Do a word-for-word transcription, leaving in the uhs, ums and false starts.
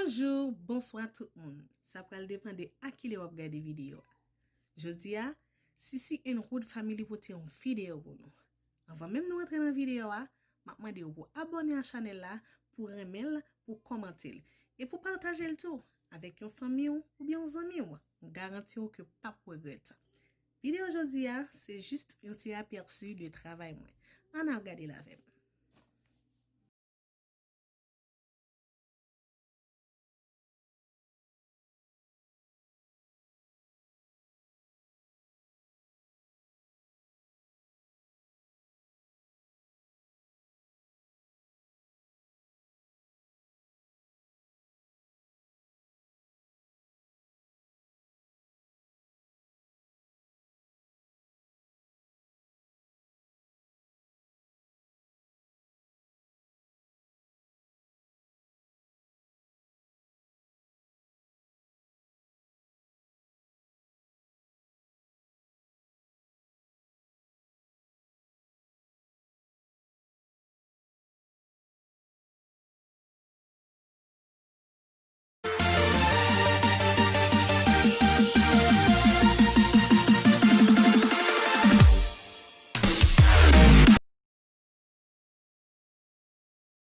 Bonjou, bonswa tout moun. Sa pral depann de a kilè w ap gade videyo a. Jodi a, Sisi and Wood Family pote yon videyo pou nou. Anvan menm nou antre nan videyo a, m ap mande w pou abòne a chanèl la, pou renmen l, pou kòmante l, e pou pataje l tou avèk yon fanmi w oubyen yon zanmi w. M garanti w ke w p ap regrèt. Videyo jodi a, se jis yon ti apèsi de travay mwen. Ann al gade l avè m.